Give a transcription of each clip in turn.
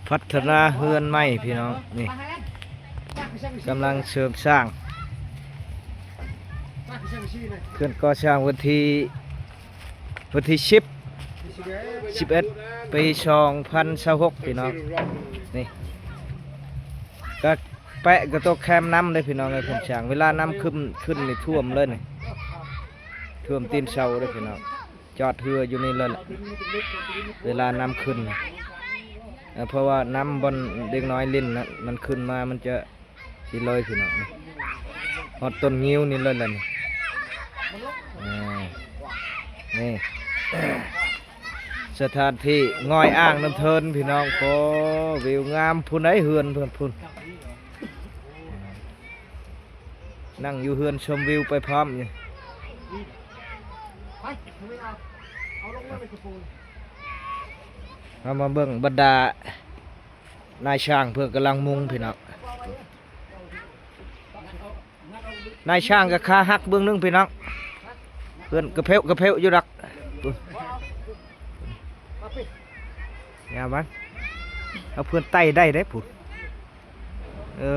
ພັດທະນາເຮືອນໃໝ່ພີ່ນ້ອງ ນີ້ກຳລັງເສີມສ້າງ ເຄື່ອນກໍ່ສ້າງວັນທີ ວັນທີສິບ ສິບເອັດ ປີສອງພັນຊາວຫົກ ພີ່ນ້ອງ ນີ້ກະແປະກະຕົກແຄມນ້ຳເດ້ພີ່ນ້ອງເອີຍ ເພິ່ນສ້າງ ເວລານ້ຳຂຶ້ນ ຂຶ້ນນີ້ຖ້ວມເລີຍນີ້ ຖ້ວມຕີນເສົາເດ້ພີ່ນ້ອງ ຈອດເຮືອຢູ່ນີ້ເລີຍແຫຼະ ເວລານ້ຳຂຶ້ນ ເພາະວ່ານ້ຳບ່ອນເດັກນ້ອຍຫຼິ້ນນະ ມັນຂຶ້ນມາ ມັນຈະຊິເລີຍພີ່ນ້ອງ ຮອດຕົ້ນງິ້ວນີ້ເລີຍແຫຼະນີ້ ນີ້ ສະຖານທີ່ງອຍອ່າງນ້ຳເທີນພີ່ນ້ອງ ໂອ້ ວິວງາມ ພຸ້ນໃດເຮືອນເພິ່ນພຸ້ນ ນັ່ງຢູ່ເຮືອນຊົມວິວໄປພ້ອມຢູ່ ເຮົາມາເບິ່ງບັນດານາຍຊ່າງເພິ່ນກຳລັງມຸງພີ່ນ້ອງ ນາຍຊ່າງກໍຂາຫັກເບື້ອງໜຶ່ງພີ່ນ້ອງ ເພິ່ນກະເພັວກະເພັວຢູ່ດອກ ຍາມມັນ ເອົາເພິ່ນໄຕ່ໄດ້ເດ້ພຸ້ນ ເອີ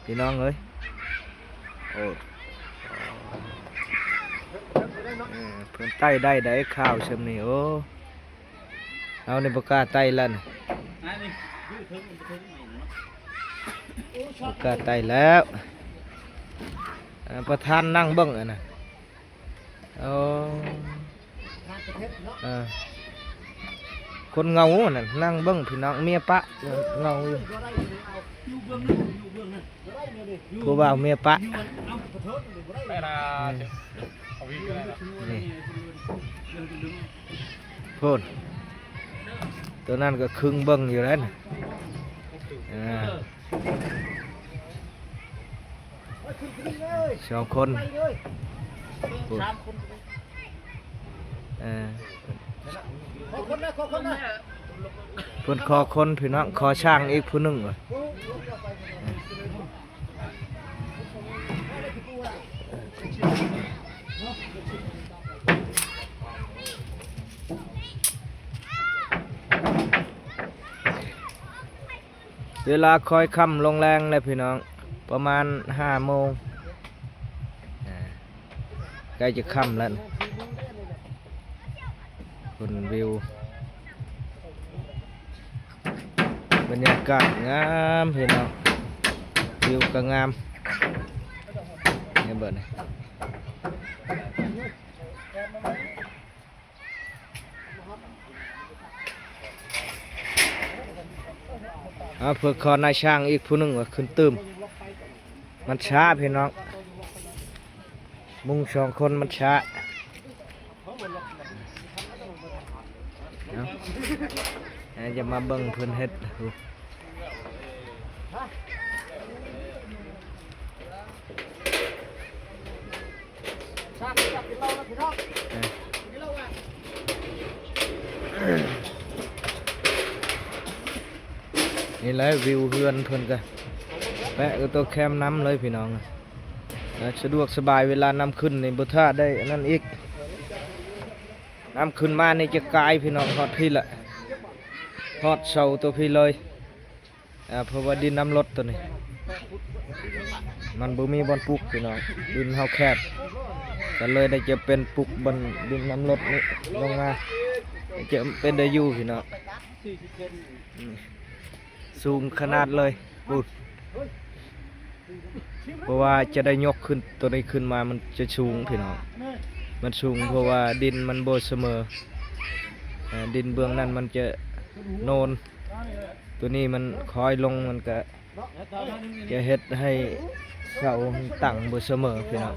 ພີ່ນ້ອງເອີຍ ໂອ້ ເອີ ເພິ່ນໄຕ່ໄດ້ໄດ໋ ຂ່າວຊ່ຳນີ້ ໂອ້ ເຮົານີ້ບໍ່ກ້າໄຕ່ລະ ບໍ່ກ້າໄຕ່ແລ້ວ ເອີ ປະທານນັ່ງເບິ່ງອັນນັ້ນ ໂອ້ ເອີ ຄົນເຫງົານັ້ນ ນັ່ງເບິ່ງພີ່ນ້ອງ ເມຍປະເຫງົາຢູ່ ຜູ້ບ່າວເມຍປະ ນີ້ ພຸ້ນ ໂຕນັ້ນກໍຄຶ່ງເບິ່ງຢູ່ແລ້ວນະ ເອີ ສອງຄົນ ເອີ ເພິ່ນຂໍຄົນພີ່ນ້ອງ ຂໍຊ່າງອີກຜູ້ໜຶ່ງ ເວລາຄ່ອຍຄ່ຳລົງແລງແລ້ວພີ່ນ້ອງ ປະມານຫ້າໂມງ ໃກ້ຈະຄ່ຳແລ້ວ ເບິ່ງວິວ ບັນຍາກາດງາມພີ່ນ້ອງ ວິວກໍງາມ ນີ້ເບິ່ງນີ້ ເອົາ ເພິ່ນຂໍນາຍຊ່າງອີກຜູ້ໜຶ່ງວ່າຂຶ້ນຕື່ມ ມັນຊ້າພີ່ນ້ອງ ມຸງສອງຄົນມັນຊ້າ ເອົາ ເຮົາຈະມາເບິ່ງເພິ່ນເຮັດ ນີ້ແຫຼະວິວເຮືອນເພິ່ນກະ ແປະກະຕົກແຄມນ້ຳເລີຍພີ່ນ້ອງ ສະດວກສະບາຍ ເວລານ້ຳຂຶ້ນນີ້ບໍ່ຖ້າໄດ້ອັນນັ້ນອີກ ນ້ຳຂຶ້ນມານີ້ຈະກາຍພີ່ນ້ອງ ຮອດພີ້ລະ ຮອດເສົາໂຕພີ້ເລີຍ ເພາະວ່າດິນນ້ຳລົດໂຕນີ້ ມັນບໍ່ມີບ່ອນປຸກພີ່ນ້ອງ ດິນເຮົາແຄບ ກໍເລີຍໄດ້ຈຳເປັນປຸກບ່ອນດິນນ້ຳລົດນີ້ລົງມາ ຈຳເປັນໄດ້ຢູ່ພີ່ນ້ອງ ສູງຂະໜາດເລີຍພຸ້ນ ເພາະວ່າຈະໄດ້ຍົກຂຶ້ນ ໂຕນີ້ຂຶ້ນມາມັນຈະສູງພີ່ນ້ອງ ມັນສູງ ເພາະວ່າດິນມັນບໍ່ສະເໝີ ເອີ ດິນເບື້ອງນັ້ນມັນຈະໂນນ ໂຕນີ້ມັນຄ່ອຍລົງ ມັນກະຈະເຮັດໃຫ້ເສົາມັນຕັ້ງບໍ່ສະເໝີພີ່ນ້ອງ.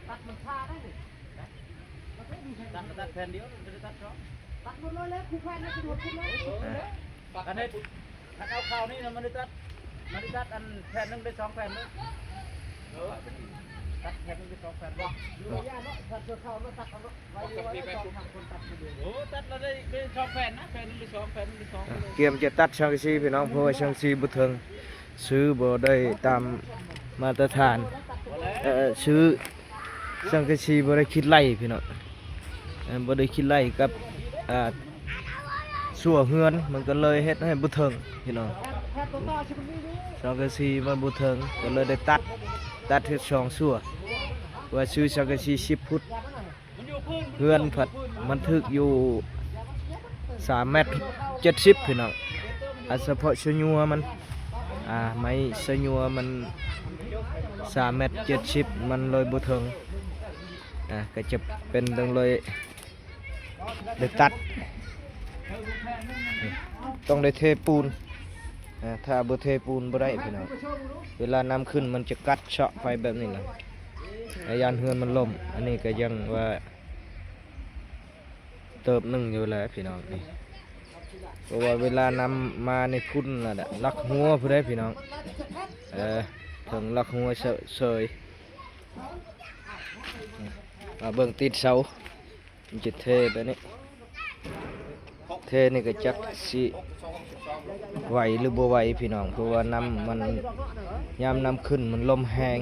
ຕັດມັນຊາໄດ້ນີ້ ຕັດ ຕັດແຜ່ນດຽວ ບໍ່ໄດ້ຕັດສອງ ຕັດໝົດເລີຍແຫຼະ ຄູ່ແຜ່ນນີ້ສະດວກສຸດເລີຍ ຕັດ ຄັນເອົາຂ່າວນີ້ນະ ມັນໄດ້ຕັດ ມັນໄດ້ຕັດອັນແຜ່ນໜຶ່ງໄດ້ສອງແຜ່ນເລີຍ ເອີ ໂອ້ ຕັດແລ້ວໄດ້ ໄດ້ສອງແຜ່ນນະ ແຜ່ນໜຶ່ງໄດ້ສອງ ແຜ່ນໜຶ່ງໄດ້ສອງ ອ່ະ ກຽມຈະຕັດສັງກະສີພີ່ນ້ອງ ເພາະວ່າສັງກະສີບໍ່ເຖິງ ຊື້ບໍ່ໄດ້ຕາມມາດຕະຖານ ເອີ ຊື້ສັງກະສີບໍ່ໄດ້ຄິດໄລ່ພີ່ນ້ອງ ເອີ ບໍ່ໄດ້ຄິດໄລ່ກັບ ອ່າ ຊົ່ວເຮືອນ ມັນກໍເລີຍເຮັດໃຫ້ບໍ່ເຖິງພີ່ນ້ອງ ສັງກະສີມັນບໍ່ເຖິງ ກໍເລີຍໄດ້ຕັດ ຕັດເຮັດສອງຊົ່ວ ວ່າຊື້ສັງກະສີສິບຟຸດ ເຮືອນພັດມັນຖືກຢູ່ສາມແມັດເຈັດສິບພີ່ນ້ອງ ອັນສະເພາະຊະຍົວມັນ ອ່າ ໄມ້ຊະຍົວມັນສາມແມັດເຈັດສິບ ມັນເລີຍບໍ່ເຖິງ ອ່າ ກໍຈະເປັນຈັ່ງເລີຍ ໄດ້ຕັດ ຕ້ອງໄດ້ເທປູນ ເອີ ຖ້າບໍ່ເທປູນບໍ່ໄດ້ພີ່ນ້ອງ ເວລານ້ຳຂຶ້ນມັນຈະກັດເຊາະໄປແບບນີ້ລະ ແລະ ຢ້ານເຮືອນມັນລົ້ມ ອັນນີ້ກໍຍັງວ່າເຕີບໜຶ່ງຢູ່ແຫຼະພີ່ນ້ອງນີ້ ເພາະວ່າເວລານ້ຳມານີ້ພຸ້ນລະດະ ຫຼັກຫົວພຸ້ນເດ້ພີ່ນ້ອງ ເອີ ເຖິງຫຼັກຫົວເສີຍ ມາເບິ່ງຕີນເສົາ ມັນຈະເທແບບນີ້ ເທນີ້ກໍຈັກຊິໄຫວຫຼືບໍ່ໄຫວພີ່ນ້ອງ ເພາະວ່ານ້ຳມັນ ຍາມນ້ຳຂຶ້ນມັນລົມແຮງ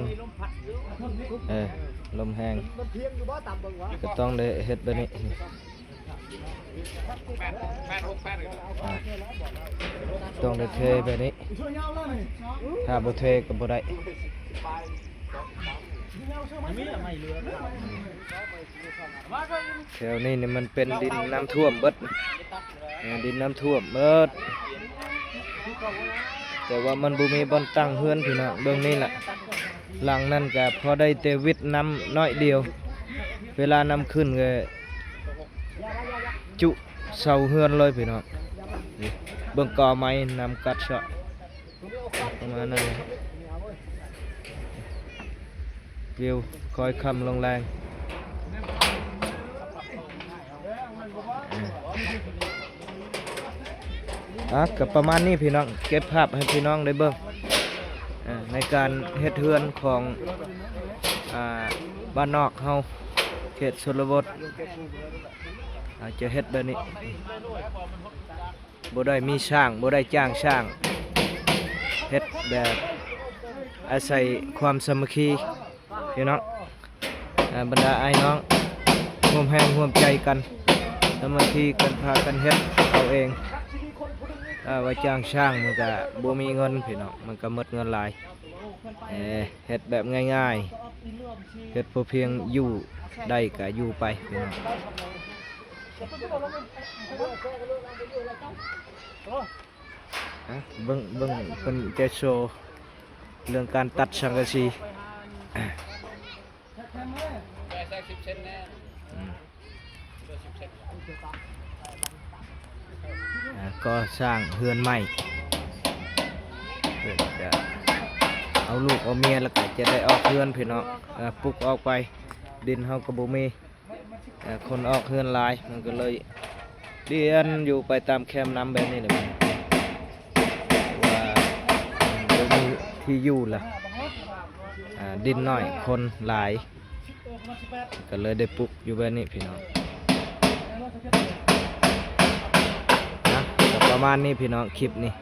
ເອີ ລົມແຮງ ກໍຕ້ອງໄດ້ເຮັດແບບນີ້ ອ່າ ຕ້ອງໄດ້ເທແບບນີ້ ຖ້າບໍ່ເທກໍບໍ່ໄດ້ ແຖວນີ້ນີ້ມັນເປັນດິນນ້ຳຖ້ວມເບິດ ເອີ ດິນນ້ຳຖ້ວມເບິດ ແຕ່ວ່າມັນບໍ່ມີບ່ອນຕັ້ງເຮືອນພີ່ນ້ອງ ເບິ່ງນີ້ລະ ຫຼັງນັ້ນກະພໍໄດ້ແຕ່ວິດນ້ຳໜ້ອຍດຽວ ເວລານ້ຳຂຶ້ນກະຈຸເສົາເຮືອນເລີຍພີ່ນ້ອງ ນີ້ ເບິ່ງກໍໄມ້ນ້ຳກັດເຊາະ ປະມານນັ້ນ ວິວຄ້ອຍຄ່ຳລົງແລງ ອ່າ ກໍປະມານນີ້ພີ່ນ້ອງ ເກັບພາບໃຫ້ພີ່ນ້ອງໄດ້ເບິ່ງ ອ່າ ໃນການເຮັດເຮືອນຂອງ ອ່າ ບ້ານນອກເຮົາ ເຂດຊົນນະບົດ ອາດຈະເຮັດແບບນີ້. ບໍ່ໄດ້ມີຊ່າງ ບໍ່ໄດ້ຈ້າງຊ່າງ ເຮັດແບບອາໄສຄວາມສາມັກຄີພີ່ນ້ອງ ເອີ ບັນດາອ້າຍນ້ອງຮ່ວມແຮງຮ່ວມໃຈກັນ ສາມັກຄີກັນ ພາກັນເຮັດເອົາເອງ ຖ້າວ່າຈ້າງຊ່າງມັນກະບໍ່ມີເງິນພີ່ນ້ອງ ມັນກະໝົດເງິນຫຼາຍ ເອີ ເຮັດແບບງ່າຍໆ ເຮັດພໍພຽງຢູ່ໄດ້ກະຢູ່ໄປພີ່ນ້ອງ. ອ່ະ ເບິ່ງ ເບິ່ງເພິ່ນຈະໂຊເລື່ອງການຕັດສັງກະສີ ອືມ ອ່າ ກໍ່ສ້າງເຮືອນໃໝ່ ເພິ່ນຈະເອົາລູກເອົາເມຍ ແລ້ວກໍຈະໄດ້ອອກເຮືອນພີ່ນ້ອງ ເອີ ປຸກອອກໄປ ດິນເຮົາກໍບໍ່ມີ ເອີ ຄົນອອກເຮືອນຫຼາຍ ມັນກໍເລີຍປ່ຽນຢູ່ໄປຕາມແຄມນ້ຳແບບນີ້ແຫຼະ ວ່າບໍ່ມີທີ່ຢູ່ລະ ອ່າ ດິນໜ້ອຍ ຄົນຫຼາຍ ກໍເລີຍໄດ້ປຸກຢູ່ແບບນີ້ພີ່ນ້ອງ ນະ ກໍປະມານນີ້ພີ່ນ້ອງ ຄລິບນີ້